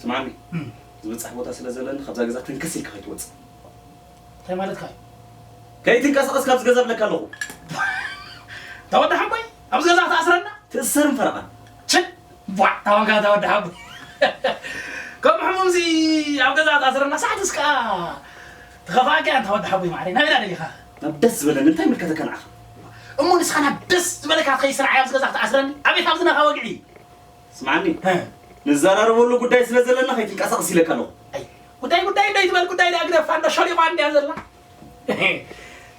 ስማዕኒ፣ ዝበጽሕ ቦታ ስለ ዘለኒ ካብዛ ገዛ ትንክስ ኢልካ ከይትወጽእ። እንታይ ማለትካ እዩ? ከይትንቀሳቐስ ካብዚ ገዛ ብለካ ኣለኹ። ተወዲ ሓቦይ፣ ኣብዚ ገዛ ክትኣስረና? ትእሰርን ፈረቓን። ችእ! ቧዕ! ታወጋ ተወዲ ሓቦይ። ከም ሕሙምዚ ኣብ ገዛ ክትኣስረና ሳዕትስ ከኣ ትኸፍኣካ እያ፣ እንታ ወዲ ሓቦይ ማዕረይ። ናበይ ደሊኻ? ናብ ደስ ዝበለኒ፣ እንታይ ይምልከተካ ንዓኻ? እሞ ንስኻ ናብ ደስ ዝበለካ ትኸይድ ስርዓይ ኣብዚ ገዛ ክትኣስረኒ? ኣቤት ኣብዚ ናኻ ወግዒ! ስምዓኒ፣ ሀ። ንዘራረበሉ ጉዳይ ስለ ዘለና ከይትንቀሳቐስ ኢለካ ኣለኹ። ኣይ፣ ጉዳይ ጉዳይ እንዶ ይትበል፣ ጉዳይ ደኣ ግደፋ፣ እንዶ ሸሪቋ እንድያ ዘላ።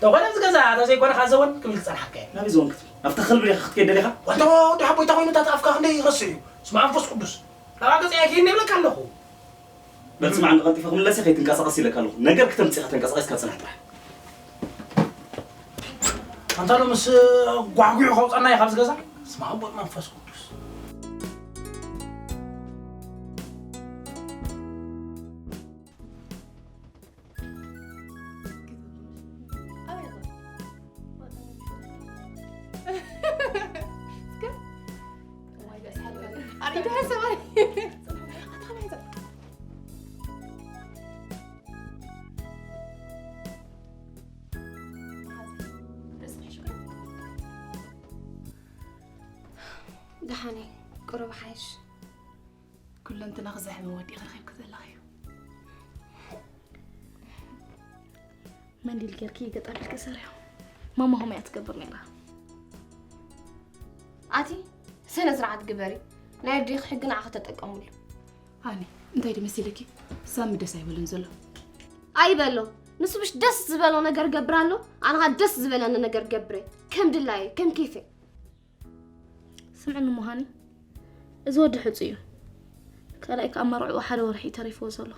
ተኾነ ኣብዚ ገዛ ተዘይኮነ ካብ ዘወን ክብል ክጸንሓካ እየ። ናበይ ዘወን ክትብል? ኣብታ ከልቢ ዲኻ ክትከይድ ደሊኻ? ዋንታ ወዲ ሓቦይ፣ እንታይ ኮይኑ እታ ኣፍካ ክንደይ ይረስዕ እዩ? ስመ መንፈስ ቅዱስ። ናብኣ ገጸይ ኣይከይድን ይብለካ ኣለኹ። በል ስምዓኒ፣ ቀልጢፈ ክምለስ እየ፣ ከይትንቀሳቐስ ኢለካ ኣለኹ። ነገር ክተምጽእ ኢኻ፣ ተንቀሳቒስካ ጽናሕ ጥራሕ። ኣንታ ሎምስ ጓዕጒዕ ከውጻና እዩ ካብዚ ገዛ። ስመ ኣብ፣ ወወልድ ወመንፈስ ቅዱስ። ደሓን እየ፣ ቁሩብ ሓይሽ። ኩለንትናኺ ዘሕምም ወዲኺ ረኺብኪ ዘለኺ። መንዲል ጌርኪ ገጥ ኣቢልኪ ስርሕዮ። ማማ ከምኡ እያ ትገብር ነይራ። ኣቲ ስነ ስርዓት ግበሪ። ናይ ኣዴኺ ሕጊ ንዓኺ ተጠቀምሉ። ሃኒ፣ እንታይ ድዩ መሲልኪ? ሳሚ ደስ ኣይበሎን ዘሎ። ኣይበሎ። ንሱ ምሽ ደስ ዝበሎ ነገር ገብር ኣሎ፣ ኣነ ኸኣ ደስ ዝበለኒ ነገር ገብረ። ከም ድላየ፣ ከም ኬፈ። ስምዕኒ እሞ ሃኒ፣ እዚ ወዲ ሕጹይ እዩ። ካልኣይ ከኣ መርዕኡ ሓደ ወርሒ እዩ ተሪፍዎ ዘሎ።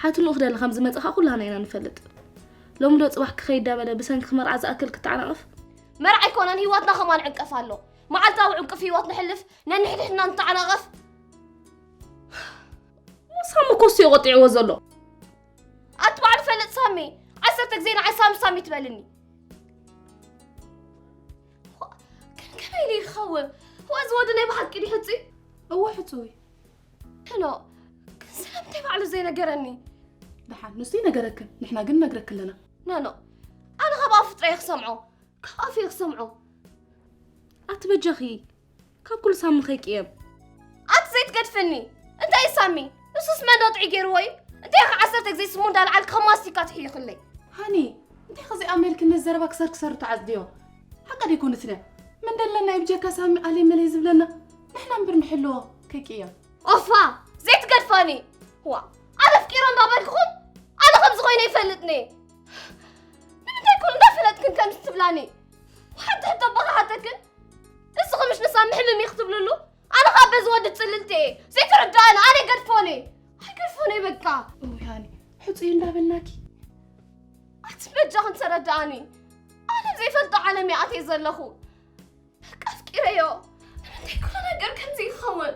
ሓትንኡ ክደሊ ከም ዝመጸ ከኣ ኩላህና ኢና ንፈልጥ። ሎሚ ዶ ጽባሕ ክኸይድ ዳበለ ብሰንኪ መርዓ ዝኣክል ክተዓናቐፍ? መርዓ ኣይኮነን፣ ህይወትና ከማን ዕንቀፍ ኣሎ። መዓልታዊ ዕንቅፍ ህይወት ንሕልፍ፣ ነንሕድሕድና ንተዓናቐፍ። ሳሚ እኮ እሱ እዩ ቆጢዕዎ ዘሎ። ኣቲ ባዕሉ ፈልጥ ሳሚ፣ ዓሰርተ ግዜ ንዓይ ሳሚ ሳሚ ትበልኒ። ዋ፣ ግን ከመይ ኢሉ ይኸውን? ዋ፣ እዚ ወዲ ናይ ብሓቂ ድዩ ሕጹይ? እወ፣ ሕጹይ። ኖ፣ ግን ስለምንታይ ባዕሉ ዘይነገረኒ? ደሓን፣ ንሱ ይነገረክን፣ ንሕና ግን ነግረክ ኣለና። ኖ፣ ኖ፣ ኣነ ካብ ኣፉ ጥራይ ክሰምዖ፣ ካብ ኣፉ ክሰምዖ። ኣቲ በጃኺ፣ ካብ ኩሉ ሳሚ ከይቅየም። ኣቲ ዘይትገድፍኒ። እንታይ እዩ ሳሚ? ንሱስ መን ዶ ጥዑይ ገይርዎ እዩ? እንታይ ኢኻ ዓሰርተ ግዜ ስሙ እንዳልዓልክ ከም ማስቲካ ትሕይኽለይ? ሃኒ፣ እንታይ ከ ዘይኣመልኪ ነዚ ዘረባ ክሰር ክሰር ተዓጽድዮ? ሓቂ ደይኮነትን እያ። መን ደለና እዩ ብጀካ ሳሚ ኣለይ መለይ ዝብለና? ንሕና እምበር ንሕልዎ ከይቅየም። ኦፋ! ዘይትገድፋኒ! ዋ! ኣነ ኣፍቂሮ እንዳበልክኹም ኣነ ከምዚ ኮይነ ይፈልጥኒ። ንምንታይ ኩሉ እንዳፈለጥክን ከምዚ ትብላኒ? ሓንቲ ሕቶ እባ ክሓተክን? ንስኺ ምሽ ንሳሚ ሕምም ኢኺ ትብልሉ? ኣነ ኸኣ በዚ ወዲ ጽልልቲ እየ። ዘይትርድኣኒ፣ ኣነ ኣይገድፎን እየ። ኣይገድፎን እየ በቃ። እውይ ሃኒ፣ ሕጹይ እንዳበልናኪ። ኣቲ በጃኽን ተረድኣኒ። ኣነ ኣብ ዘይፈልጦ ዓለም እየ ኣትየ ዘለኹ። በቃ ኣፍቂረዮ። ንምንታይ ኩሉ ነገር ከምዚ ይኸውን?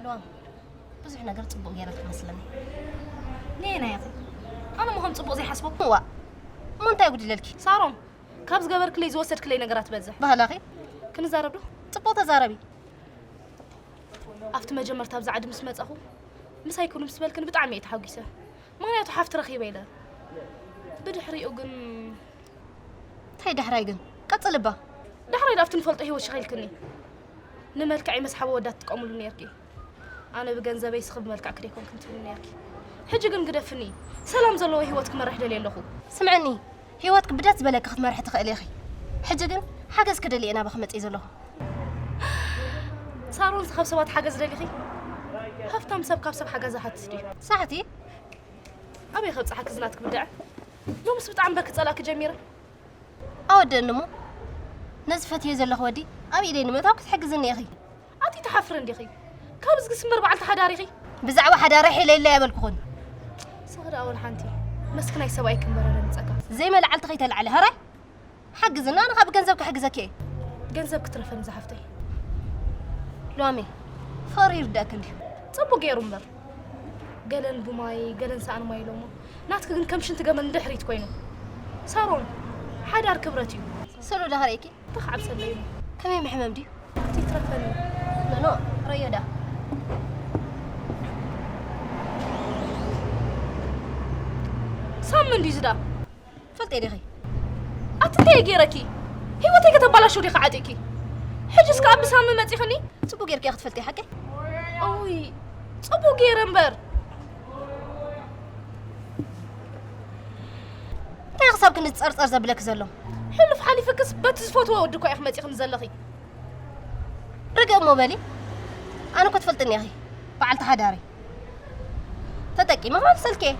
ሉዋም፣ ብዙሕ ነገር ጽቡቕ ገይረልኪ መስለኒ። ነየናይ ኢኺ? ኣነ ምዃን ጽቡቕ ዘይሓስቦ? እዋ፣ እሞ እንታይ ጉዲለልኪ? ሳሮን፣ ካብ ዝገበርክለይ ዝወሰድክለይ ነገራት በዝሕ። ባህላኺ? ክንዛረብ ዶ? ጽቡቕ ተዛረቢ። ኣብቲ መጀመርታ ኣብዚ ዓዲ ምስ መጻኹ፣ ምሳይ ኩኑ ምስ በልክን ብጣዕሚ እየ ተሓጒሰ። ምኽንያቱ ሓፍቲ ረኺበ ኢለ። ብድሕሪኡ ግን እንታይ ዳሕራይ ግን? ቀጽል እባ። ዳሕራይ ኣብቲ ንፈልጦ ህይወት ሽኺልክኒ። ንመልክዐይ መስሓቢ ወዳት ትጥቀምሉ ነርኪ። ኣነ ብገንዘበይ ስኺ ብመልክዕኪ ደይኮንክን ትብሊ ነርኪ። ሕጂ ግን ግደፍኒ። ሰላም ዘለዎ ህይወት ክመርሕ ደልየ ኣለኹ። ስምዕኒ፣ ህይወትኪ ብደስ ዝበለኪ ክትመርሒ ትኽእሊ ኢኺ። ሕጂ ግን ሓገዝ ክደሊ እየ ናባኺ መጽየ ዘለኹ። ሳሮን፣ ካብ ሰባት ሓገዝ ደሊኺ? ሃፍታም ሰብ ካብ ሰብ ሓገዝ ይሓትት ድዩ? ሳሕቲ? ኣበይ ከብጽሓኪ ዝናትኪ ብድዐ? ሎምስ ብጣዕሚ እምበር ክጸልኣኪ ጀሚረ። ኣወደእኒ እሞ፣ ነዚ ፈትየ ዘለኹ ወዲ ኣብ ኢደይ ንምእታው ክትሕግዝኒ ኢኺ። ኣቲ ትሓፍሪ እንዲኺ? ካብ ዝግስ እምበር በዓልቲ ሓዳር ኢኺ። ብዛዕባ ሓዳረይ ሒለ ኢለ ኣይበልኩኹን። ስኺ ደኣ ወላ ሓንቲ መስኪናይ ሰብኣይ ክንበረረ ምጸካ። ዘይመልዓልቲ ከይተልዓሊ፣ ሕራይ? ሓግዝና፣ ኣነ ካብ ገንዘብ ክሕግዘኪ እየ። ገንዘብ ክትረፈኒ ዝሓፍተይ። ሉዋሜ፣ ፍቕሪ ይርዳእክ እንድዩ። ጽቡቅ ገይሩ እምበር፣ ገለን ብማይ ገለን ሰኣን ማይ ኢሎሞ፣ ናትክ ግን ከም ሽንቲ ገመል ንድሕሪት ኮይኑ። ሳሮን፣ ሓዳር ክብረት እዩ። ስእሉ ዳኽርኤኪ? ተኽዓብ ሰለዩ። ከመይ ምሕመም ድዩ? እቲ ትረፈኒ። ኖኖ፣ ረዮ ዳ። ሳሚ እንድዩ ዝዳ። ፈልጠ ዲኺ? ኣቲ እንታይ ገይረኪ? ህይወተይ ከተባላሽው ዲኻ ዓጢቂ? ሕጂ እስከ ኣብ ሳሚ መጺኽኒ? ጽቡቅ ጌርኪ ክትፈልጢ ሓቂ? ኦይ፣ ጽቡቅ ገይረ እምበር። እንታይ ክሳብ ክንዲ ጸርጸር ዘብለክ ዘሎ? ሕሉፍ ሓሊፍክስ በቲ ዝፈትዎ ወዲ እኮ ኢኺ መጺኽኒ ዘለኺ። ርግእ እሞ በሊ። ኣነ እኮ ትፈልጥኒ ኢኺ። በዓልቲ ሓዳሪ። ተጠቂመ ክመልሰልኪ እየ።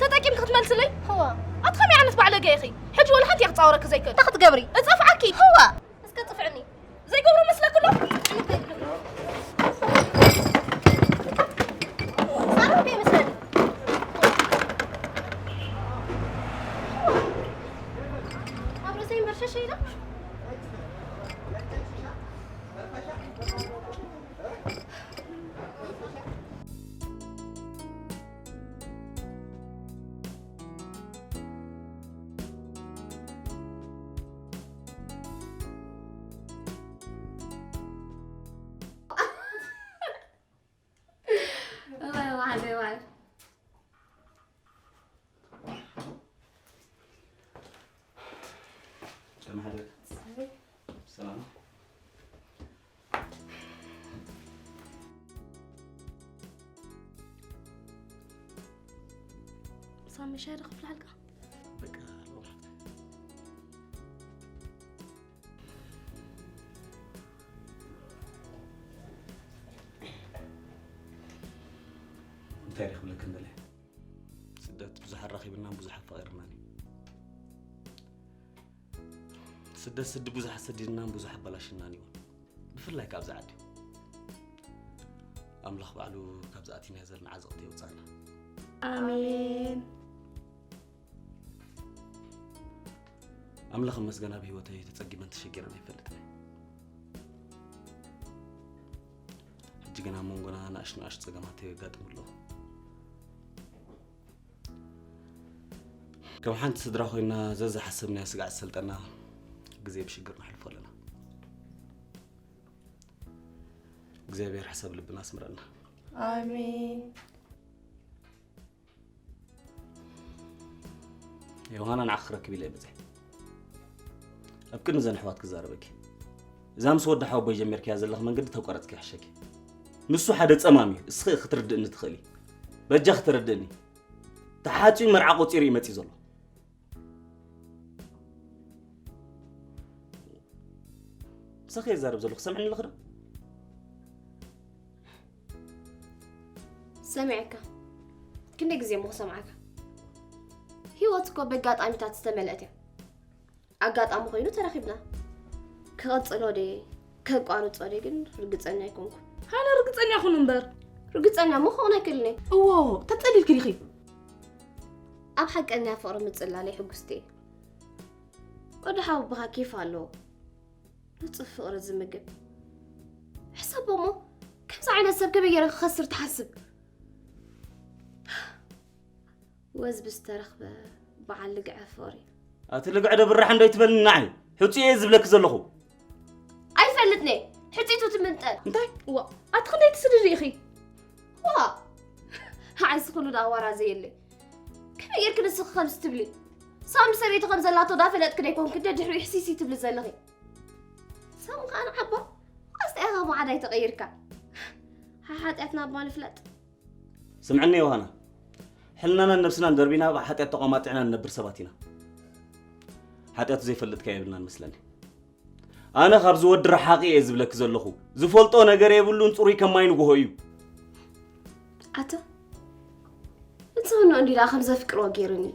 ተጠቂምኪ ክትመልስለይ? እዋ። ኣቲ ከመይ ዓይነት ባዕለገ ኢኺ? ሕጂ ወላ ሓንቲ እየ ክጻወረኪ ዘይክእል። እንታይ ክትገብሪ? እጸፍዓኪ። እዋ። እስከ ጽፍዕኒ። ዘይገብሮ መስለኪ ኣሎ? ሳሮን ከይመስለኒ። ኣብ ርእሰይ እምበር ሸሸ ኢላ። ሰላም። ሳሚ፣ ሻሂ ዶ ክፍልሓልካ? በቃ፣ እንታይ ዶ ክብለክን ደለ? ስደት ብዙሕ ኣራኺብናን ብዙሕ ኣፋቒርናን እዩ። ስደት ስዲ ብዙሕ ኣሰዲድናን ብዙሕ ኣበላሽናን እዩ። ብፍላይ ካብዚ ዓዲ። ኣምላኽ ባዕሉ ካብዚ ኣቲናዮ ዘለና ዓዘቕቲ የውፅኣና። ኣሜን። ኣምላኽ ይመስገን ኣብ ህይወተይ ተጸጊመን ተሸጊረን ኣይፈልጥን እየ። ሕጂ ግን ኣብ መንጎና ንኣሽቱ ንኣሽቱ ጸገማት የጋጥሙ ኣለዉ። ከም ሓንቲ ስድራ ኮይና ዘዝሓሰብናዮ ስጋዕ ዝሰልጠና ግዜ ብሽግር ነሕልፎ ኣለና። እግዚኣብሔር ሓሳብ ልብና ኣስምረልና። ኣሜን። ዮሃና ንዓኺ ክረክብ ኢለ እየ መጺአ። ኣብ ቅድሚ ዘን ኣሕዋት ክዛረበኪ። እዛ ምስ ወዲ ሓወቦይ ጀሚርክያ ዘለኺ መንገዲ ተቋረጽኪ ይሕሸኪ። ንሱ ሓደ ጸማም እዩ፣ እስኺ ክትርድእኒ ትኽእሊ። በጃኺ ተረድእኒ። ተሓጺዩ መርዓ ቆጺሩ እዩ መጺኡ ዘሎ። ምሳኺ እየ ዝዛረብ ዘለኹ፣ ሰምዕኒ ኣለኺ ዶ? ሰሚዐካ። ክንደይ ግዜ እሞ ክሰምዓካ? ህይወት እኮ በጋጣሚታት ዝተመልአት እያ። ኣጋጣሚ ኮይኑ ተራኺብና። ክቐጽሎ ድየ፣ ከቋርጾ ድየ ግን ርግጸኛ ኣይኮንኩን። ሃና ርግጸኛ ኩን እምበር። ርግጸኛ እሞ ክኸውን ኣይክእልን እየ። እዎ፣ ተጸሊልኪ ዲኺ? ኣብ ሓቀኛ ፍቕሪ ምጽላለይ ሕጉስቲ እየ። ወዲ ሓወቦኻ ኬፍ ኣለዎ። ንጹህ ፍቕሪ ዝምግብ። ሕሰቦ እሞ፣ ከምዚ ዓይነት ሰብ ከመይ ገይረ ክኸስር ትሓስብ? ወዝ ብዝተረኽበ በዓል ልግዐ ፍቕሪ። ኣቲ ልግዐ ዶ ብራሕ እንዶ ይትበልኒ ንዓይ? ሕጹይ እየ ዝብለኪ ዘለኹ። ኣይፈልጥን እየ። ሕጽይቱ ትምንጠል። እንታይ? ዋ፣ ኣቲ ክንደይ ትስድዲ ኢኺ? ዋ፣ ንዓይስ ኩሉ ደኣ ዋራ ዘየለ። ከመይ ጌርኪ ንስኺ ከምዚ ትብሊ? ሳሚ ሰበይቱ ከም ዘላቶ ዳፈለጥኪ ዶ ኣይኮንኪ ደድሕሪኡ ሕሲሲ ትብሊ ዘለኺ? ሳሚ ከኣ ንዓባ፣ ኣስጢኣኻ ማዕዳይ ተቐይርካ። ሓጢኣትና እባ ንፍለጥ። ስምዕኒ ዮሃና፣ ሕልናናን ነብስናን ደርቢና ኣብ ሓጢኣት ተቋማጢዕና ንነብር ሰባት ኢና። ሓጢኣቱ ዘይፈልጥ ከ የብልናን መስለኒ። ኣነ ካብዚ ወዲ ረሓቒ እየ ዝብለኪ ዘለኹ። ዝፈልጦ ነገር የብሉን፣ ጽሩይ ከም ማይ ንግሆ እዩ። ኣታ፣ ንጽህንኡ እንዲ ደኣ ከም ዘፍቅሮ ገይሩኒ።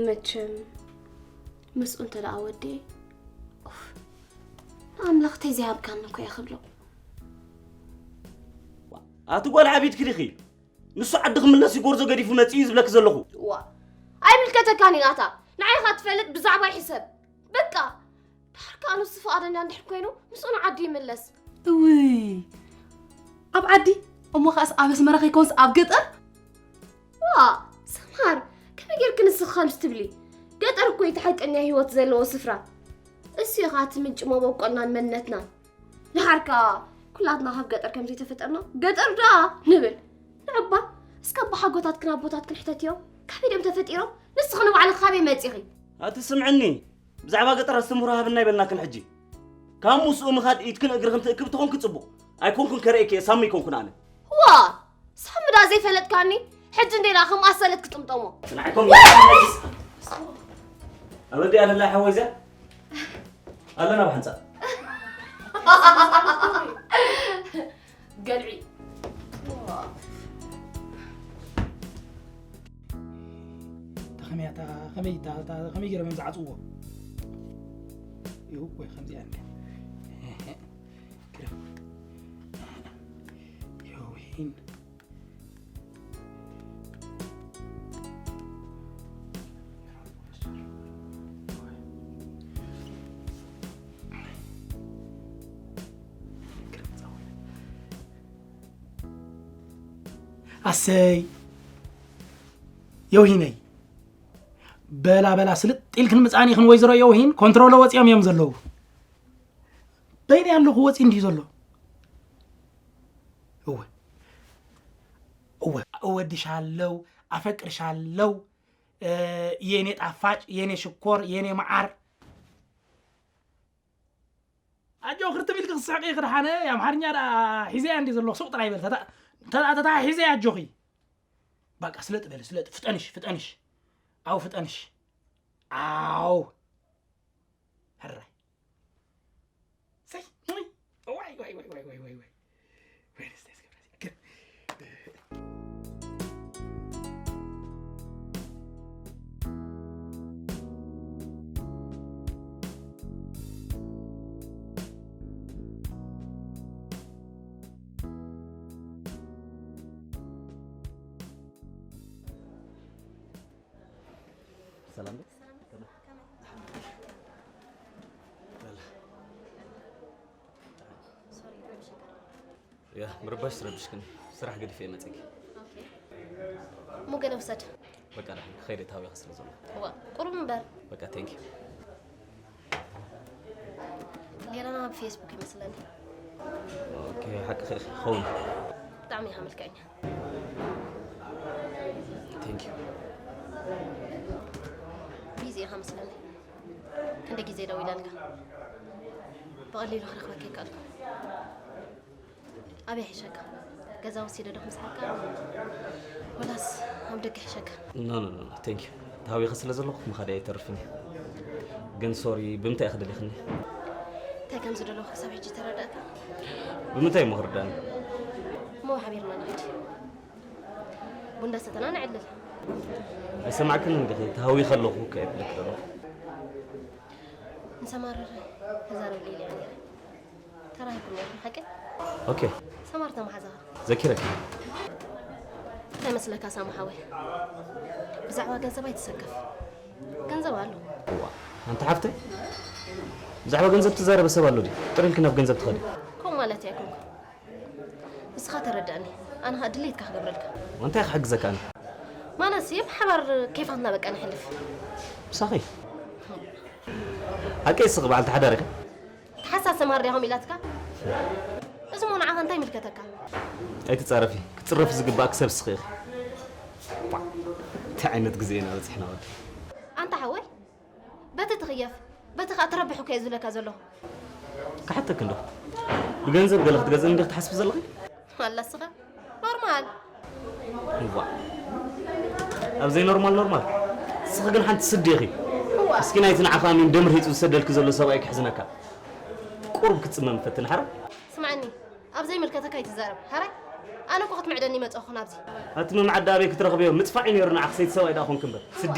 መቸም፣ ምስኡ እንተ ደኣ ወዲ፣ ኡፍ፣ ንኣምላኽ ተይዝሃብካኒ እኮ እየ ክብሎ። ኣቲ ጓል ዓቢድኪ ዲኺ? ንሱ ዓዲ ክምለስ እዩ ጎርዞ ገዲፉ መጺኡ እዩ ዝብለኪ ዘለኹ። ዋ፣ ኣይምልከተካን እዩ ናታ። ንዓይ ኢኻ ትፈልጥ፣ ብዛዕባይ ሕሰብ። በቃ። ድሓር ከኣ ንሱ ፍቓደኛ እንድሕር ኮይኑ፣ ምስኡ ንዓዱ ይምለስ። እውይ፣ ኣብ ዓዲ? እሞ ኸኣስ ኣብ ኣስመራ ከይኮንስ ኣብ ገጠር? ዋ፣ ሰምሃር፣ ከመይ ጌርኪ ንስኺ ከምዚ ትብሊ? ገጠር እኮ እዩ እቲ ሓቀኛ ህይወት ዘለዎ ስፍራ። እሱ እዩ ኸኣ እቲ ምንጪ መበቆልናን መንነትናን። ድሓር ከኣ ኩላትና ካብ ገጠር ከም ዘይተፈጠርና ገጠር ደኣ ንብል። ንዕባ፣ እስከ ኣቦሓጎታትክን ኣቦታትክን ሕተትዮም። ካበይ ድዮም ተፈጢሮም? ንስኺ ንባዕልኺ ካበይ መጺኺ? ኣቲ ስምዕኒ፣ ብዛዕባ ገጠር ኣስተምህሮ ሃብና ይበልናክን ሕጂ። ካብ ምስኡ ምኻድ ኢድክን እግርኽን ትእክብ ተኾንኪ ጽቡቕ። ኣይኮንኩን ከርእየኪ እየ፣ ሳሚ ኣይኮንኩን ኣነ። ዋ! ሳሚ ደኣ ዘይፈለጥካኒ? ሕጂ እንዴና ከም ኣሰለት ክጥምጠሞ። ንዓይኮም ኣበዲ ኣለላ ሓወይ እዚኣ? ኣለና ብሓንጻ። ገልዒ። እታ ከመይ እታ ከመይ እታ እታ ከመይ ገይሮም እዮም ዝዓጽውዎ? ይሁ ወይ ከምዚኣ እንደ። ግርም። የውሂን። ኣሰይ የውሂነይ፣ በላ በላ ስልጥ ኢልክን ምጻን ኢኽን ወይዘሮ የውሂን፣ ኮንትሮሎ ወጺኦም እዮም ዘለዉ። በይነይ ኣለኹ፣ ወጺ እንዲዩ ዘሎ። እወ እወ፣ እወድሻለው፣ ኣፈቅርሻለው፣ እ፣ የኔ ጣፋጭ፣ የኔ ሽኮር፣ የኔ መዓር። ኣጆኺ ርትም ኢልኪ ክስሕቂ ክድሓነ፣ ኣምሓርኛ ደኣ ሒዘያ እንዲ ዘለኹ ሱቕ ጥራይ በል። ተታ-፣ ተታ-፣ ተታ ሒዘያ ኣጆኺ። በቃ ስለጥ በል፣ ስለጥ፣ ፍጠንሽ፣ ፍጠንሽ። ኣው ፍጠንሽ። ኣው። ሕራይ። ሰይ፣ ወይ፣ ዋይ፣ ዋይ፣ ዋይ። ወይኔ፣ እስቲ እስኪ ብራዚ፣ ግን ሰላም ዶ? ያ፣ ምርባሽ ትረብሽክን። ስራሕ ገዲፈ እየ መጺእኪ። እሞ ገለ ውሰድ። በቃ፣ ደሓን ክኸይድ እየ፣ ተሃዊኸ ስለ ዘለኹ። እዋ፣ ቁሩብ እምበር። በቃ፣ ቴንክ ዩ። ሌላና ኣብ ፌስቡክ ይመስለኒ። ኦኬ፣ ሓቂ ክኸውን። ብጣዕሚ ኢኻ መልክዐኛ። ቴንክ ዩ። ቢዚ ኢኻ መስለኒ። ክንደይ ግዜ ደዊለልካ። ብቐሊሉ ክረኽበካ ኣይከኣልኩን። ኣበይ ሒሸካ? ገዛ ወሲደ ዶ ክምስሓካ? ወላስ ኣብ ደገ ሒሸካ? ኖ፣ ኖ፣ ኖ፣ ኖ፣ ቴንክ ዩ። ተሃዊኸ ስለ ዘለኹ ምኻድ ኣይተርፍን እዩ። ግን ሶሪ፣ ብምንታይ ኢኺ ደሊኽኒ? እንታይ ከም ዝደለኹ ክሳብ ሕጂ ተረዳእካ? ብምንታይ እሞ ክርዳእኒ? እሞ ሓቢርና ንኸይድ። ቡን እንዳሰተና ነዕልል። ኣይሰማዕክን እንዲኺ፣ ተሃዊኸ ኣለኹ እኮ እየ ዝብለኪ ዘለኹ። ንሰማር ተዛረብ ኢለ እየ ነይረ። ተራኺብኩም ነይርኩም ሓቂ? ኦኬ። ሰማር ተመሓዛኻ። ዘኪረኪ። እንታይ መስለካ ሳሙ ሓወይ? ብዛዕባ ገንዘብ ኣይትሰከፍ። ገንዘብ ኣሎ። እዋ፣ ኣንቲ ሓፍተይ፣ ብዛዕባ ገንዘብ ትዛረበ ሰብ ኣሎ ድዩ? ጥሪልኪ ናብ ገንዘብ ትኸዲ? ከምኡ ማለት ኣይኮንኩን። ንስኻ ተረዳእኒ። ኣነ ኸኣ ድሌትካ ክገብረልካ። እንታይ ክሕግዘካ ኣነ? ማለት ብሓባር ኬፋትና በቃ ነሕልፍ። ምሳኺ? ሓቀይ እስኺ በዓልቲ ሓዳር ኢኺ? ተሓሳስ ሰማር ዲያኹም ኢላትካ? እዚ እሞ ንዓኻ እንታይ ይምልከተካ? ኣይትጻረፊ። ክትጽረፊ ዝግባእኪ ሰብ እስኺ ኢኺ። ቧዕ። እንታይ ዓይነት ግዜ ኢና በጺሕና ወዲ? ኣንታ ሓወይ፣ በቲ ትኽየፍ፣ በቲ ኸኣ ትረብሕ እኮ እየ ዝብለካ ዘለኹ። ክሓተኪ እንዶ። ብገንዘብ ገለ ክትገዝእኒ እንዲኺ ትሓስቢ ዘለኺ? ኣላ እስኻ። ኖርማል። እዋ። ኣብ ዘይኖርማል ኖርማል። እስኺ ግን ሓንቲ ስዲ ኢኺ። እዋ። እስኪ ናይቲ ንዓኻ ኣሚኑ ደም ርሂጹ ዝሰደልኪ ዘሎ ሰብኣይ ክሕዝነካ። ቁሩብ ክትጽመሚ ፈትኒ ሓራይ። ስምዓኒ፣ ኣብ ዘይምልከተካ ኣይትዛረብ። ሓራይ? ኣነ እኮ ክትምዕደኒ መጸኹ ናብዚ። ኣቲ ምምዓድ ኣበይ ክትረኽብዮ? ምጥፋእ እዩ ነይሩ ንዓኺ ሰይቲ ሰብኣይ ደኣ ኾንኪ እምበር። ስዲ።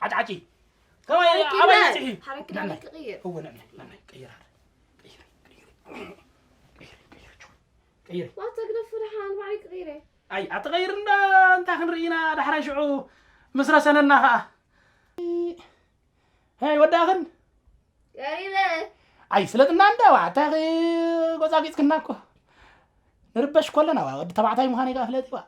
ዓጭዓጭ። ከማይ ሓረኪ ዓባይ በል። መጽሒ። ሓረኪ ዳኒ ናናይ። ክቕይር። እወ፣ ናናይ፣ ናናይ፣ ቀይር፣ ቀይር፣ ቀይር፣ ቀይር፣ ቀይር፣ ቀይር፣ ቀይር። ዋት ተግደፉ ደሓን ባዕለይ ክቕይር እየ። ኣይ፣ ኣትቐይር እንዳ፣ እንታይ ክንርኢ ኢና፣ ዳሕራይ ሽዑ ምስ ረሰነና ኸኣ። ሄይ፣ ወዳኽን? ቀሪበ። ኣይ፣ ስለጥና እንዳ፣ ዋ፣ እንታይ ኺ-፣ ጎጻጊጽክና እኮ። ንርበሽ ኮለና፣ ዋ፣ ወዲ ተባዕታይ ምዃነይ ከኣ ፍለጢ፣ ዋ።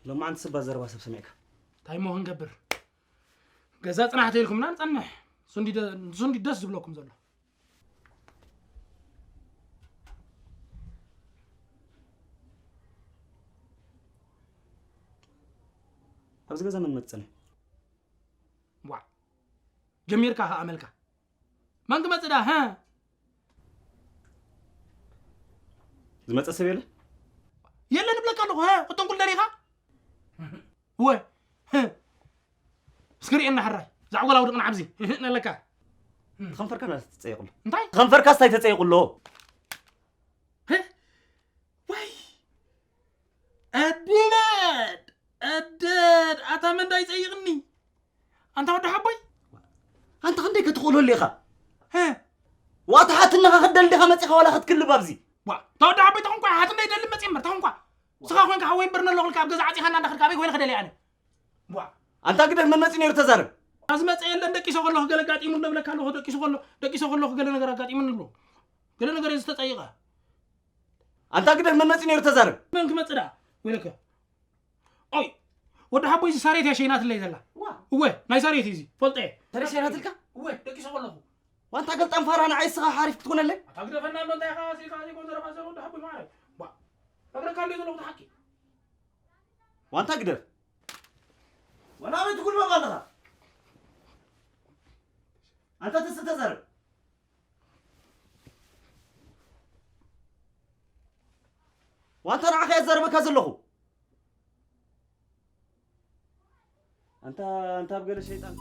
ሎማዓንቲ ስባ ዘረባ ሰብ ሰሚዕካ። እንታይ እሞ ክንገብር? ገዛ ጽናሕ ተይልኩምና ንጸንሕ። ንሱ እንዲ ደ- ንሱ እንዲ ደስ ዝብለኩም ዘሎ። ኣብዚ ገዛ መን መጽ ጸንሕ? ዋ ጀሚርካ ከኣ መልካ። መን ክመጽእ ደኣ? ሃ? ዝመጸ ሰብ የለ? የለን እብለካ ኣለኹ። ሃ? ክትጥንቁል ደሊኻ? ወ እስክሪኤና ሕራይ ዛዕጎል ኣውድቕና ኣብዚ ነለካ ትኸንፈርካ ና ተጸየቁሎ እንታይ ትኸንፈርካ ስታይ ተጸየቁሎ ወይ ኣደድ ኣደድ ኣታ መንዳ ይጸይቕኒ ኣንታ ወዲ ሓቦይ ኣንታ ክንደይ ክትኽእሎ ኣለኻ ዋታ ሓትነኻ ክደል ዲኻ መጺኻ ዋላ ክትክልብ ኣብዚ ዋ እታ ወዲ ሓቦይ ተኾንኳ ሓትና ይደሊ መጽእ እምበር ተኾንኳ ስኻ ኮንካ ሓወይ እምበር ነለኹልካ ኣብ ገዛ ዓጺኻና እንዳኸድካ ኣበይ ኮይነ ክደሊ ኣነ ዋ ኣንታ ግደፍ መን መጺ ነይሩ ተዛረብ ኣዝመጸ የለን ደቂሶ ከለኹ ገለ ኣጋጢሙኒ እብለካ ኣለኹ ደቂሶ ከሎ ደቂሶ ከለኹ ገለ ነገር ኣጋጢሙኒ ኣሎ ገለ ነገር እየ ዝተጸይቐ ኣንታ ግደፍ መን መጺ ነይሩ ተዛረብ መን ክመጽእ ደኣ ወይለከ ኦይ ወዲ ሓቦይ እዚ ሳሬት እያ ሸይናትለይ ዘላ እወ ናይ ሳሬት እዩ እዚ ፈልጠ እየ ተረሸይናትልካ እወ ደቂሶ ከለኹ ዋንታ ገልጣም ፋራ ንዓይ እስኻ ሓሪፍ ክትኮነለይ ኣታ ግደፈና ኣሎ እንታይ ኢኻ ስኢልካ ዘይኮን ዘረባ ዘረባ ወዲ ሓቦይ ማዕረ ባ ነግረካ ኣሎ ዘለኹ ሓቂ ዋንታ ግደፍ ወላ ኣበይ ትጉልበብ ኣለኻ ኣንታ ተስተ ዘረብ ዋንታ ንዓኻ እየ ዘረበካ ዘለኹ ኣንታ ኣንታ ኣብ ገለ ሸይጣን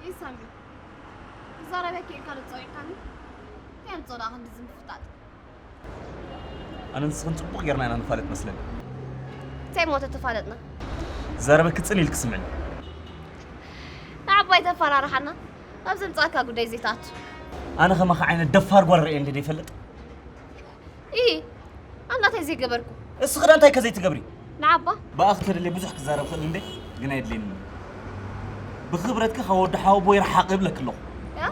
ኢሳሚ ክዛረበኪ ኢልካ ዶ ጸዊዕካኒ? እንታይ ኣምጽኦ ደኣ ክንድዚ ምፍጣጥ? ኣነ ንስኽን ጽቡቕ ጌርና ኢና ንፋለጥ መስለኒ። እንታይ ሞ ተተፋለጥና? ዘረበኪ ጽን ኢልኪ ስምዕኒ። ንዓባይ ተፈራርሓና ኣብ ዘምጻእካ ጉዳይ ዘይትኣቱ። ኣነ ከማኻ ዓይነት ደፋር ጓል ርእየ እንደ ዘይፈልጥ። ኢ ኣናታይ ዘይገበርኩ እስኺ ዳ እንታይ ከ ዘይትገብሪ? ንዓባ ብኣኺ ተደልየ ብዙሕ ክዛረብ ክእል እንደ ግን ኣየድልየኒ። ብኽብረትኪ ካብ ወዲ ሓወቦይ ርሓቕ እብለኪ ኣለኹ። ያ?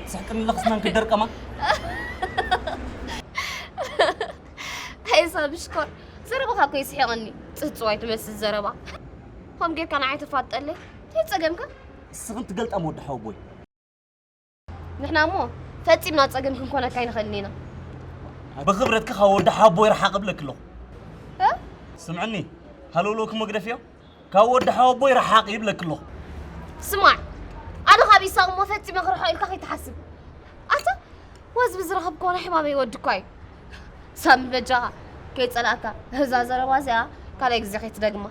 ትስሕቅኒ ኣለኺ ስናንኪ ደርቀማ። ሄሳ ብሽኮር ዘረባኻ እኮ ይስሕቐኒ። ጽጽዋይ ትመስል ዘረባ። ከም ጌርካ ንዓይ ተፋጠለይ እንታይ ጸገምካ? እስኽን ትገልጣም ወዲ ሓወቦይ። ንሕና እሞ ፈጺምና ጸገም ክንኮነካ ኣይንኽእልን ኢና። ብኽብረትኪ ካብ ወዲ ሓቦይ ርሓቕ እብለኪ ኣለኹ። እ? ስምዕኒ፣ ሃለውለውኪ እሞ ግደፍዮ። ካብ ወዲ ሓወቦይ ርሓቕ ይብለኪ ኣለኹ። ስማዕ፣ ኣነ ካብ ኢሳቕ እሞ ፈጺመ ክርሕቖ ኢልካ ከይትሓስብ። ኣታ ወዝ ብዝረኸብክዎ ናይ ሕማመይ ወዲ እኳ እዩ። ሳሚ በጃኻ ከይጸላእካ እዛ ዘረባ እዚኣ ካልኣይ ግዜ ከይትደግማ።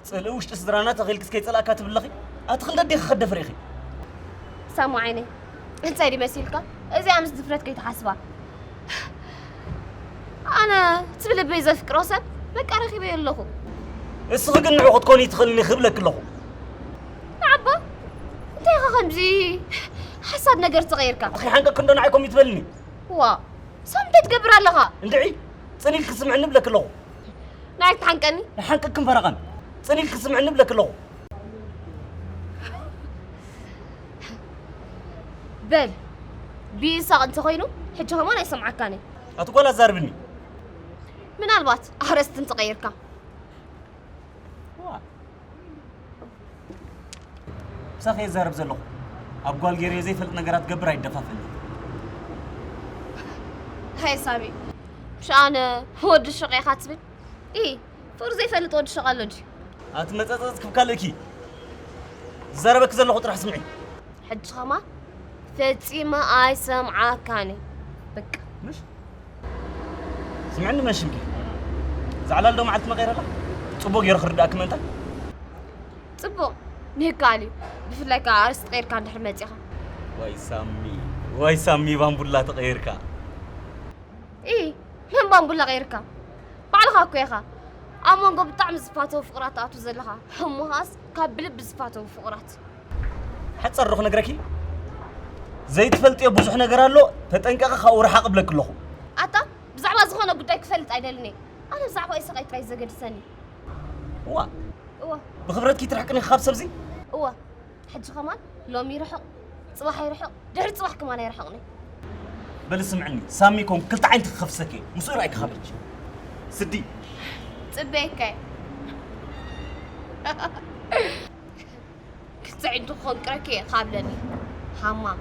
ጽልኢ ውሽጢ ስድራና ተኺልክስ ከይጸላእካ ትብለኺ? ኣቲ ክንደዴ ክኸደፍ ርኢኺ? ሳሙ ዓይነይ እንታይ ድዩ መሲልካ? እዚኣ ምስ ድፍረት ከይትሓስባ። ኣነ ትብልበይ ዘፍቅሮ ሰብ በቃ ረኺበዮ ኣለኹ። እስኺ ግን ንዑ ክትኮኒ ትኽእልኒ ክብለኪ ኣለኹ። ንዓባ እንታይ ኢኻ ከምዚ ሓሳድ ነገር ተቐይርካ? ኣኺ ሓንቀክ እንዶ ንዓይ ኮም ይትበልኒ። ዋ ሳም እንታይ ትገብር ኣለኻ? እንድዒ ጽን ኢልኪ ስምዕኒ እብለኪ ኣለኹ። ንዓይ ትሓንቀኒ? ንሓንቀክን ፈረቓን ጽን ኢልኪ ስምዕኒ እብለኪ ኣለኹ። በል ብኢሳቕ እንተኾይኑ ሕጂ ከማን ኣይሰምዓካን እየ። ኣቲ ጓል ኣዛርብኒ። ምናልባት ኣርእስቲ እንተቐይርካ። ምሳኺ እየ ዝዛረብ ዘለኹ። ኣብ ጓል ገይረ ዘይፈልጥ ነገራት ገብር ኣይደፋፈን። ሃይ ሳሚ፣ ምሽ ኣነ ወዲ ሹቕ ኢኻ ትብል? ኢ ፍቕሪ ዘይፈልጥ ወዲ ሹቕ ኣሎ ድዩ? ኣቲ መጸጸጽ ክብካልእኪ ዝዛረበኪ ዘለኹ ጥራሕ ስምዒ። ሕጂ ኸማ ፈጺመ ኣይሰምዓካን እየ። በቃ። ምሽ ስምዕኒ መን ሽምኪ? ዛዕላል ዶ መዓልቲ መቐይረላ? ጽቡቕ ገይሩ ክርዳእኪ ምእንታ። ጽቡቕ ምህካል እዩ። ብፍላይ ከኣ ኣርእስቲ ቀይርካ እንድሕር መጺኻ። ዋይ ሳሚ፣ ዋይ ሳሚ ባምቡላ ተቐይርካ። ኢ መን ባምቡላ ቀይርካ? ባዕልኻ እኮ ኢኻ ኣብ መንጎ ብጣዕሚ ዝፋተው ፍቕራት ትኣቱ ዘለኻ። እሞ ኸኣስ ካብ ብልቢ ዝፋተው ፍቕራት። ሓጻር ዶ ክነግረኪ? ዘይትፈልጥዮ ብዙሕ ነገር ኣሎ፣ ተጠንቀቒ፣ ካብኡ ርሓቕ እብለኪ ኣለኹ። ኣታ፣ ብዛዕባ ዝኾነ ጉዳይ ክፈልጥ ኣይደልን እየ። ኣነ ብዛዕባ ኢሳቕ እዩ ጥራይ ዘገድሰኒ። እዋ፣ እወ። ብኽብረትኪ ትርሕቅኒ ካብ ሰብዚ? እወ። ሕጂ ከማን ሎሚ ይርሕቕ፣ ጽባሕ ይርሕቕ፣ ድሕሪ ጽባሕ ከማን ኣይርሕቕን እዩ። በሊ ስምዕኒ፣ ሳሚ ኮን ክልተ ዓይንቲ ክኸፍሰኪ እየ። ምስኡ ርኣይኪ ካብ ሕጂ። ስዲ። ጽበየካ እየ። ክልተ ዓይንቱ ክኾንቅረኪ እየ ካብለኒ። ሃማም።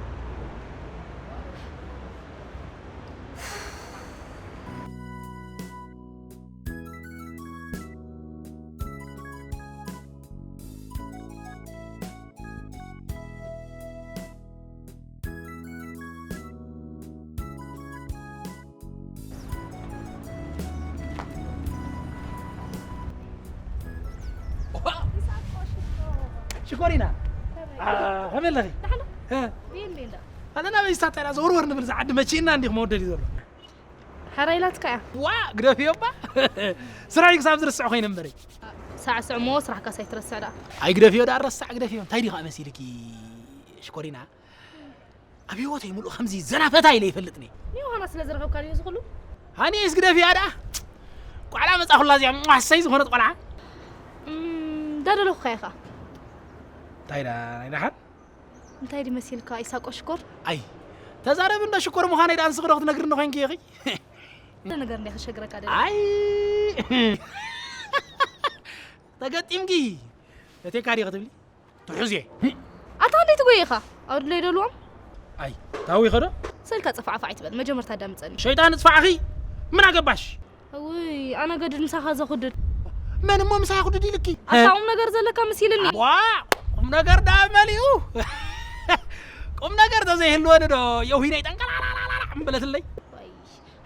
ሽኮሪና። አ፣ ከመይ ኣለኺ? ደሓን። እ። ቢል ቢል ዳ። ኣነ ናበይ ስታታ ኢና ዘወርወር ንብል፣ ዝዓዲ መቺእና እንዲኹም መወደሊ ዘሎ። ሕራይ ኢላትካ እያ። ዋ፣ ግደፍዮ እባ። ስራይ ክሳብ ዝርስዕ ኮይነ እምበረይ። ሳዕስዕ እሞ ስራሕካስ ኣይትረስዕ ደኣ። ኣይ ግደፍዮ ደኣ፣ ረሳዕ ግደፍዮ። እንታይ ዲኻ መሲልኪ ሽኮሪና? ኣብ ህይወተይ ሙሉእ ከምዚ ዘና ፈታ ኢለ ይፈልጥኒ። ዮሃና ስለ ዝረኸብካ ድዩ እዚ ኩሉ? ሃኒስ ግደፍያ ደኣ። ቋዕላ መጻኹላ እዚኣ፣ ሟሰይ ዝኾነት ቆልዓ። እም፣ ዳደለኹኻ ኢኻ። እንታይ ዳ፣ ናይ ደሓን? እንታይ ድዩ መሲልካ ኢሳቆ ሽኮር? ኣይ፣ ተዛረቢ እንዶ ሽኮር ምዃነይ ደኣ ንስኺ ዶ ክትነግርኒ ኮይንኪ ኢኺ? ነገር እንደ ከሸግረካ ደለ። ኣይ! ተገጢምኪ። እቴካ ዲኺ ክትብሊ? ትሑዝ እየ። ኣታ እንዴት ትጎይ ኢኻ? ኣውድለይ ደልዎም? ኣይ፣ ታዊ ኸዶ? ስልካ ጽፋዕፋዕ ኣይትበል። መጀመርታ ኣዳምጸኒ። ሸይጣን ጽፋዕኺ? ምን ኣገባሽ? ውይ፣ ኣነ ገድድ ምሳኻ ዘኹድድ። መን እሞ ምሳይ ኩድድ ኢልኪ? ኣታ ቁም ነገር ዘለካ መሲልኒ። ዋ፣ ቁም ነገር ደኣ መሊኡ። ቁም ነገር ተዘይህልወኒ ዶ የውሂነይ ጠንቀላላላላ እምበለትለይ? ዋይ፣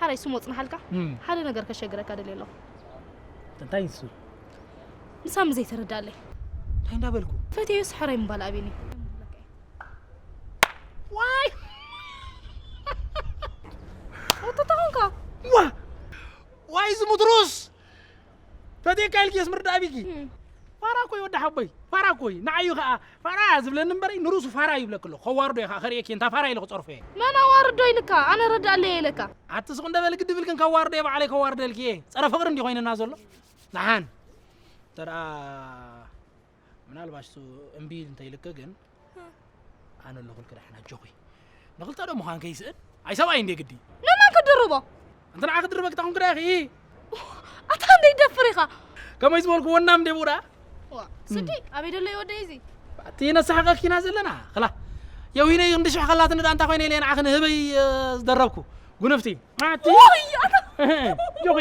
ሓራይ ስሞ ጽንሓልካ? እም። ሓደ ነገር ከሸግረካ ደልየ ኣለኹ። እንታይ ንሱ? ንሳ ምዘይተረዳለይ። እንታይ እንዳበልኩ? ፈትየስ ሕራይ ምባል ኣቤኒ። ዋይ! ወጥታ ኾንካ? ዋ! ዋይ ዝሙት ሩስ! ፈትየካ ኢልኪ የስ ምርዳእ ቢኪ? እም። ፋራ እኮ እዩ ወዲ ሓቦይ። ፋራ እኮ እዩ። ንዓዩ ኸዓ ፋራ ዝብለኒ እምበረይ ንሩሱ ፋራ ይብለክ ኣሎ። ከዋርዶ እዩ ኸዓ ከርእየኪ እንታ ፋራ ኢለ ክጸርፎ እየ። መን ኣዋርዶ ኢልካ? ኣነ ረዳለይ ኢለካ። ኣቲ ስቕ እንደ በሊ ግዲ ብልክን ከዋርዶ እየ ባዕለይ ከዋርደልኪ እየ። ጸረ ፍቕሪ እንዲ ኮይንና ዘሎ። ደሓን። እንተ ደኣ ምናልባሽ እሱ እምቢ እንተኢልኪ ግን፣ ኣነ ኣለኹልኪ ደሓን ኣጆኺ። ንኽልተ ዶ ምዃን ከይስእን? ኣይ ሰብኣይ እንዴ ግዲ? ንመን ክድርቦ? እንተ ንዓኺ ክድርበኪ ታኹም ግዳ ኢኺ። ኣታ እንደ ይደፍር ኢኻ። ከመይ ዝበልኩ ወናም እንዴ ብኡ ደኣ? ዋ፣ ስዲ፣ ኣበይ ደሎ ይወደይ እዚ? እቲ ነሳሕቐኪና ዘለና፣ ኽላ። የዊነይ እንዲ ሽሕ ኸላትኒ ደኣ እንታይ ኮይነ ኢለ ንዓኺ ንህበይ፣ እ፣ ዝደረብኩ። ጉንፍቲ። ኣቲ። ኦይ፣ ኣታ። ጆኺ።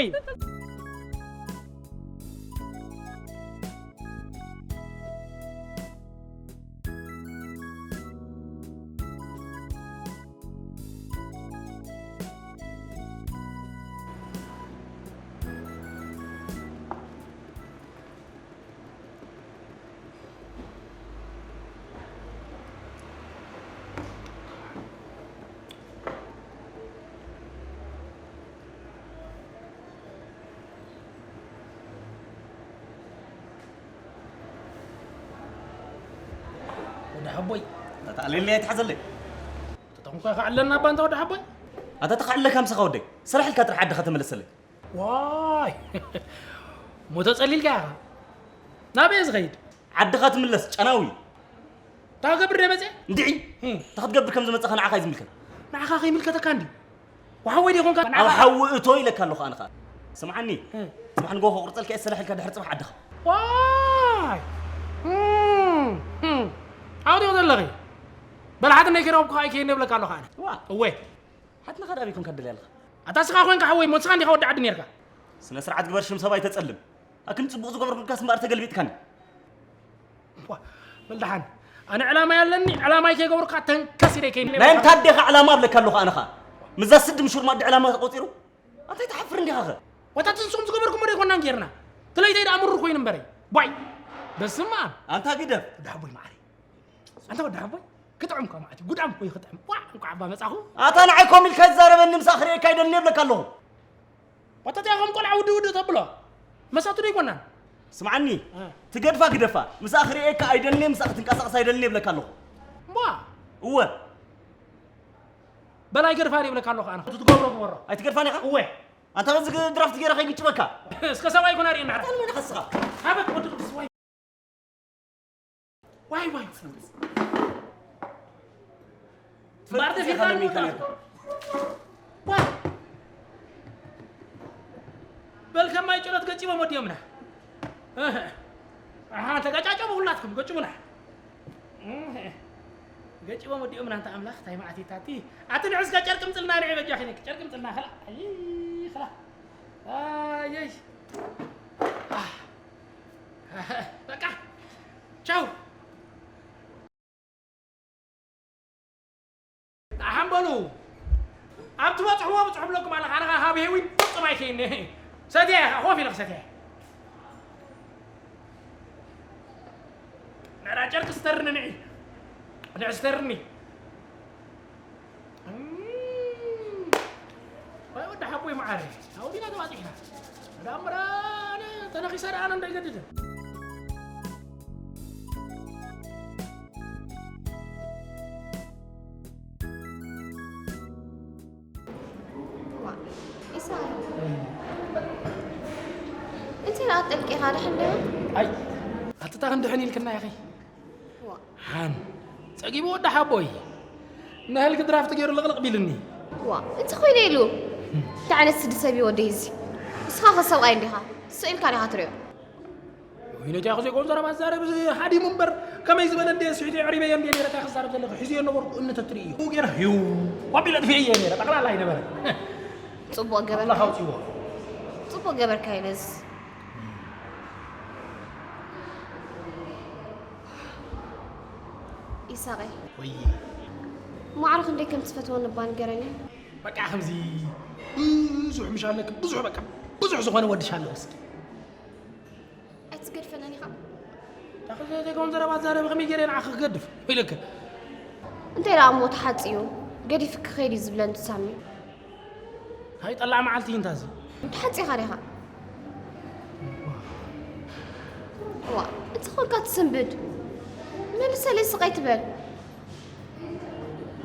ወዲ ሓቦይ፣ ኣታ ኣሌለይ ኣይትሓዘለይ። ተጠንኮ ከዕለና እባ እንተ ወዲ ሓቦይ። ኣታ ተኸዕለካ ምሳኻ ወደይ። ስራሕ ኢልካ ጥራሕ ዓድኻ ተመለሰለይ። ዋይ! ሞተ ጸሊልካ ኢኻ። ናበይ እየ ዝኸይድ? ዓድኻ ትምለስ፣ ጨናዊ። እንታይ ክገብር ደመጸ? እንድዒ! እም። እንታይ ክትገብር ከም ዝመጻኻ ንዓኻ እዩ ዝምልከት። ንዓኻ ከይምልከተካ እንዲ። ወሓወይ ዶ ይኾንካ? ኣብ ሓዊ እቶ ኢለካ ኣለኹ ኣነ ኸኣ። ስምዓኒ፣ እ። ጽባሕ ንግሆ ከቑርጸልካ እየ፣ ሰላሕ ኢልካ ድሕሪ ጽባሕ ዓድኻ። ዋይ! እም፣ እም። ኣብኡ ዲኹም ዘለኺ? በል ሓትነይ ከይረኸብኩ ከኣ ኣይከይድን እብለካ ኣለኹ ኣነ። ዋ። እወ። ሓትነኻ ደኣ ኣበይ ኮንካ ትደልያ ኣለኻ? ኣታ ስኻ ኮንካ ሓወይ እሞ ንስኻ እንዲኻ ወዲ ዓዲ ኔርካ። ስነ ስርዓት ግበር፣ ሽም ሰብ ኣይተጸልም። ኣክን ጽቡቕ ዝገበርኩልካስ እምበኣር ተገልቢጥካኒ። ዋ፣ በል ደሓን። ኣነ ዕላማይ ኣለኒ፣ ዕላማይ ከይገበርኩ ተንከስ ኢለ ከይነ ናይ እንታይ ኣዴኻ ዕላማ እብለካ ኣለኹ ኣነ ኸኣ? ምስዛ ስዲ ምሹር ማዲ ዕላማ ተቖጺሩ? ኣንታይ ትሓፍር እንዲኻ ኸ? ዋታ እቲ ንስኹም ዝገበርኩሞ ዶ ኣይኮናን ጌርና? ትለይተይ ደኣ ምሩር ኮይኑ እምበረይ። ዋይ! በስመ ኣብ! ኣንታ ግደፍ! ወዲ ሓቦይ መዓረይ። ኣንታ ወዲ ሓቦይ፣ ክጥዕም እኳ መዓት እዩ። ጉድኣም እኮ እዩ ክጥዕም። ዋዕ! እንኳዕ እባ መጻኹ። ኣታ ንዓይ ኮም ኢልካ ይዛረበኒ፣ ምሳእ ክርእየካ ኣይደልን እብለካ ኣለኹ። ዋታ እቲኣ ከም ቆልዓ ውድእ ውድእ ተብሎ። መሳቱ ዶ ኣይኮናን? ስምዓኒ፣ እ። ትገድፋ ግደፋ። ምሳእ ክርእየካ ኣይደልን፣ ምሳእ ክትንቀሳቐስ ኣይደልን እብለካ ኣለኹ። እሞ? እወ። በላይ ገድፋ ይብለካ ኣለኹ ኣነ። እቲ ትገብሮ ግበሮ። ኣይትገድፋን ኢኻ? እወ። ኣንታ በዚ ድራፍት ገይረ ከይግጭመካ። እስከ ሰብኣይ ኮን ኣርእየና። ኣታ ንመን ኢኻ ንስኻ? ሃበክ ወዲ ቅዱስ ወይ። ዋይ፣ ዋይ። ትፈልጥ ባርተ ኢኻ ፊልም ለሚካ ኣለካ። ነይርካ። ዋይ። በል ከማይ ጭረት ገጭቦም ወዲኦምና። ኣሃ፣ ተጋጫጨሙ ሁላትኩም፣ ገጭሙና። ገጭቦም ወዲኦምና፣ እንተ ኣምላኽ፣ ታይ መዓት ይታቲ። ኣቲ ንዕስከ ጨርቂ ምጽልና፣ ንዒ በጃኺ ነኪ፣ ጨርቂ ምጽልና፣ ኸላ። ኣይ፣ ኸላ። ኣየይ። ኣህ። በቃ። ቻው። ደሓን በሉ። ኣብ ትበጽሕዎ ብጽሑ ብለኩም ኣለኹ። ኣነ ኸኣ ካብ ሄዊ ፍጹም ኣይከይኒ። ሰትየ፣ ኮፍ ኢለ ክሰትየ። ናዳ ጨርቂ ስተርኒ ንዒ። ንዒ ስተርኒ። እም። ዋይ ወዲ ሓቦይ መዓረይ። ኣውዲና ተባጺሕና። ዳምራ ተነኺሰ ደኣ ኣነ እንዳይገድድ። ዋ፣ ኢሳይ። እንታይ ደኣ ጠልቂኻ ደሓን ዶ? ኣይ፣ ኣትታ ክንድሕን ኢልክና ኢኺ። ዋ። ሓን፣ ጸጊቡ ወዲ ሓቦይ። ንህልክ ድራፍት ገይሩ ልቕልቕ ቢልኒ። ዋ፣ እንታይ ኮይነ ኢሉ? እንታይ ዓይነት ስዲ ሰብ እዩ ወደይ እዚ? ንስኻ ኸ ሰብኣይ እንዲኻ? ስቕ ኢልካ ዲኻ ትሪኦ? ወይነ ጃኹ ዘይኮን ዘረባ ዝዛረብ እዚ ሃዲሙ እምበር፣ ከመይ ዝበለ እንደ ስሒቱ የዕሪበዮ እንደ ነይረ እንታይ ክዛረብ ዘለኹ ሒዙዮ ነበርኩ እምኒ ተትርእዮ። ገይረ ህዩ ኣቢለ ኣጥፊኤዮ ነይረ፣ ጠቕላላ ኣይነበረ። ጽቡቕ ገበርካ። ኣምላኽ ኣውጺዎ። ጽቡቕ ገበርካ ኢለስ። ኢሳቐይ። ወይዬ። ማዕረ ክንደይ ከም ትፈትወኒ እባ ንገረኒ። በቃ ከምዚ ብዙሕ ምሽ ኣለኪ፣ ብዙሕ በቃ፣ ብዙሕ ዝኾነ ወድሽ ኣለዎ እስኪ። ኣይትገድፈናን ኢኻ። ዳኸ ዘይኮን ዘረባ ዛረብ ከመይ ገይረ ንዓኺ ክገድፍ? ኢለኪ። እንታይ ደኣ እሞ ተሓጽዩ፣ ገዲፍኪ ከይድ እዩ ዝብለኒ ሳሚ። ሃይ ጠላዕ መዓልቲ እዩ እንታዚ። ተሓጺኻ ዲኻ? ዋ፣ እቲ ኾንካ ትስንብድ። መልሰለይ ስቕ ኣይትበል።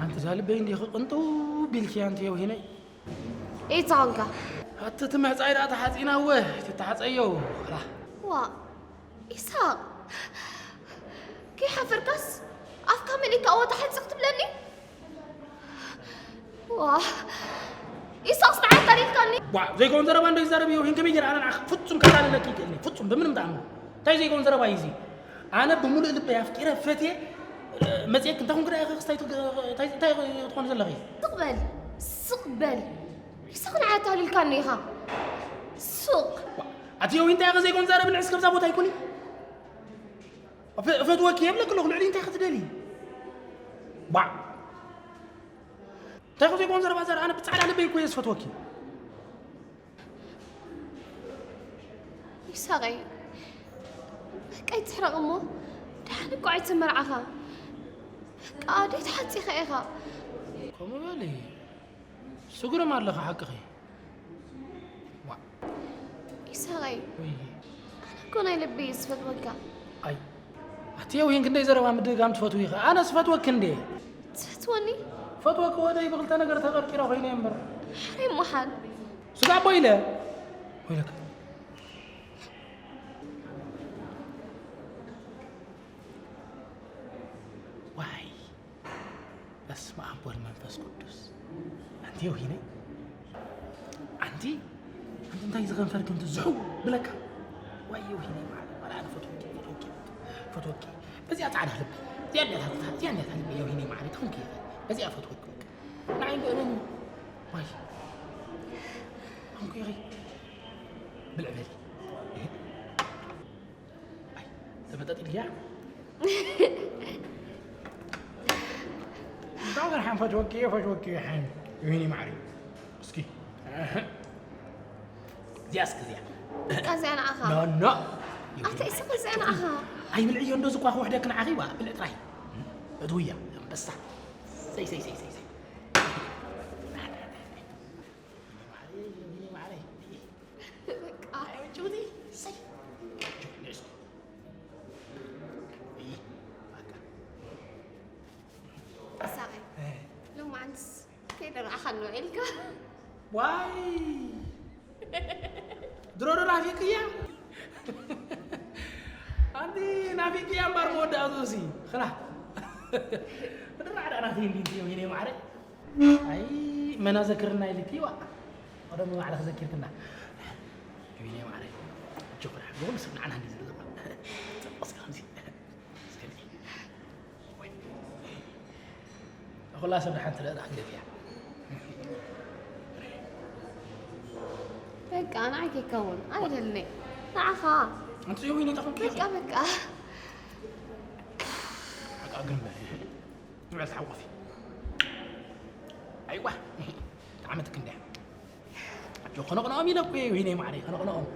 ኣንቲ እዛ ልበይ እንዲኺ ቅንጥው ቢልኪ ኣንቲ የውሂነይ። ኢትኾንካ። ኣቲ እቲ ምሕጻይ ደኣ ተሓጺና እወ፣ እቲ ተሓጸዮ። ራ። ዋ፣ ኢሳቕ። ከይሓፈርካስ ኣፍካ መሊእካ እወ ተሓጺኽ ትብለኒ? ዋ፣ ኢሳቕስ ንዓይ ኣታሊልካኒ። ዋ፣ ዘይኮን ዘረባ እንዶ ይዛረብ እዮ፣ ሂን ከመይ ገይረ ኣነ ንዓኺ ፍጹም ከታልለኪ ይክእልኒ? ፍጹም ብምንም ተኣምር። እንታይ ዘይኮን ዘረባ እዩ እዚ? ኣነ ብምሉእ ልበይ ኣፍቂረ ፈትየ፣ መጽየክ እንታይ ኮንክ ደኣ ኢኺ ክስታይ ትግ-፣ እንታይ፣ እንታይ ትኾኒ ዘለኺ? ስቕ በል፣ ስቕ በል። ኢሳቕ ንዓይ ኣታሊልካኒ ኢኻ። ሱቕ። ዋ፣ ኣቲ ዮሂ እንታይ ኢኺ ዘይኮን ዘረብ ንዕስ ከብዛ ቦታ ይኩኒ? እፈ-፣ እፈትወኪ የብለኪ ኣለኹ፣ ልዕሊ እንታይ ክትደሊ? ዋ። እንታይ ኢኺ ዘይኮን ዘረባ ዘር-፣ ኣነ ብጻዕዳ ልበይ እኮ እየ ዝፈትወኪ። ይሳቐይ፣ በቃ ይትሕረቕ እሞ፣ ደሓን እኮ ኣይተመርዓኻ። በቃ፣ ደይ ተሓጺኻ ኢኻ። ከምኡ በሊ። ስጉርም ኣለኻ ሓቅኺ። ዋ። ይሳቐይ፣ ወይ። ኣነ እኮ ናይ ልቢ እየ ዝፈትወካ። ኣይ፣ ኣቲ የውሂን ክንደይ ዘረባ ምድጋም ትፈትዊ ኢኻ? ኣነ ስፈትወኪ እንዴ? ትፈትወኒ? ፈትወኪ ወደይ ብኽልተ ነገር ተቐርቂረ ኮይነ እምበር። ሓረይ እሞ ሓን። ስጋ ኣቦ ኢለ። ወይለካ። ዋይ። በስመ ኣብ ወወልድ መንፈስ ቅዱስ። ኣንቲ የውሂነይ፣ ኣንቲ፣ ኣንቲ እንታይ ዝኸንፈርኪ እንት ዝሕው ብለካ? ዋይ የውሂነይ፣ ማለት፣ ማለት፣ ኣነ ፈትወኪ፣ ፈትወኪ፣ ፈትወኪ። በዚኣ ጻዕዳ ልቢ፣ እዚኣ እንዲያ ታትታ፣ እዚኣ እንዲያ ታትታ፣ የውሂነይ፣ ማለት፣ ተኾንኪ ኢኺ። በዚኣ ፈትወኪ፣ በቃ። ንዓይ እንዶ እመኒ። ዋይ። ኣንኩ ኢኺ። ብልዕ በሊ። ኣይ፣ ተመጠጥ ኢልያ። እንታይ ገርሓን ፈትወኪ እየ፣ ፈትወኪ እየ ሓን። ይሁኒ ማዕሪ። እስኪ። እዚኣ እስኪ እዚኣ። በቃ እዚኣ ንዓኻ። ኖ፣ ኖ። ኣታ ኢስኻ እዚኣ ንዓኻ። ኣይ፣ ብልዕዮ እንዶ ዝኳ ክውሕደክ ንዓኺ ዋ፣ ብልዕ ጥራይ። እትውያ፣ ኣንበሳ። ሰይ፣ ሰይ፣ ሰይ፣ ሰይ፣ ሰይ። በቃ። ኣይ፣ ጭውቲ፣ ሰይ። ጭውቲ፣ ንእስ። እይ፣ በቃ። ኢሳቐ፣ እ። ሎማዓንትስ ከይደረኣኻ ንውዒልካ። ዋይ ድሮ ዶ ናፊቅያ ኣንቲ ናፊቅያ እምበር መወዳእቱ ሲ ክላ ድራዕ ዳ ናፊ እንዲንቲ ወይኔ ማዕረ ኣይ መና ዘክርና ኢልቲ ዋ ወደ መባዕለ ክዘኪርክና ወይኔ ማዕረ ጆክራ ብኩሉ ስብ ንዓና እንዲ ዝርዝባ ጽብቅ እስከ ከምዚ እስከ ኩላ ሰብ ደሓን ትረዳ ክንገፊያ በቃ ንዓይ ከይከውን ኣይደልኒ ንዓኻ ኣንቲ ዘይኮይነ ተኹም በቃ በቃ በቃ ግን ንበል ንበል ተሓቆፊ ኣይዋ ዓመት ክንደያ ኣጆ ከነቕንኦም ኢለ እኮ እየ ወይነይ ማዕረይ ከነቕንኦም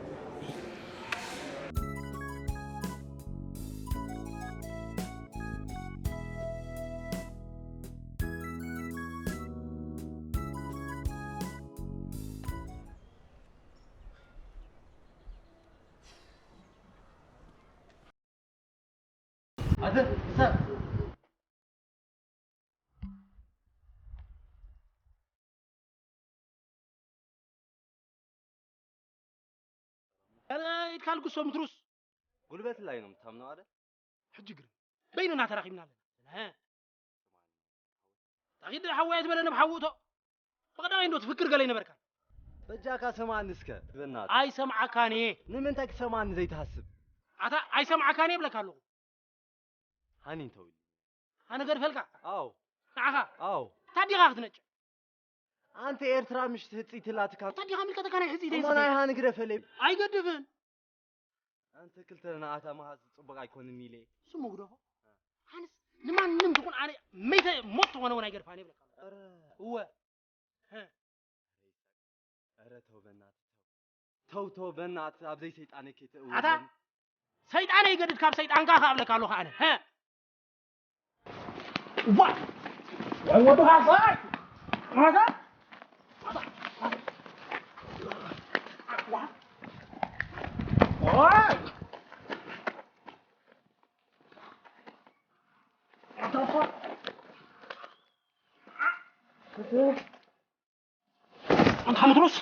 ኣተ እሳት ኢድካ ልግሶ ምትሩስ ጉልበት ላይ ነው የምታምነው አይደል? ሕጂ ግርም በይንና ተራኺብና ኣለና። እ። ታኺድ ሓወይ ኣይትበለኒ ብሓውእቶ። ብቐዳማይ እንዶ ትፍክር ገለ ይነበርካ። በጃካ ሰማዕኒ እስከ በናት። ኣይሰምዓካን እየ። ንምንታይ ክሰማዕኒ ዘይትሃስብ? ኣታ ኣይሰምዓካን እየ ብለካ ኣለኹ። ሃኒ እንተው ኢሉ። ኣነ ገድፈልካ? ኣው። ንዓኻ? ኣው። ታዲኻ ክትነጭ? ኣንተ ኤርትራ ምሽ ትህጽይ ትላትካ። ታዲኻ ምልከተካ ናይ ሕጽይ እሞ ናይ ዘይሰፈይ? ሃኒ ግደፈለ። ኣይገድፍን። ኣንተ ክልተ ንኣታ መሃዝ ጽቡቕ ኣይኮንን ኢለ። ስሙ ግደፎ። ኣነስ ንማንም ዝኹን ኣነ መይተ ሞት ተኾነ እውን ኣይገድፋን ይብለካ። ኧረ። እወ። ሀ። ኧረ ተው በናት። ተው ተው በናት ኣብ ዘይ ሰይጣን ከይተእውለኒ። ኣታ ሰይጣን ይገድድ ካብ ሰይጣንካ ከኣብለካ ኣለኹ ኣነ። ሀ። ዋ! ወይ ወዱ ኻሳ! ኻሳ! ኣንታ ምትሩስ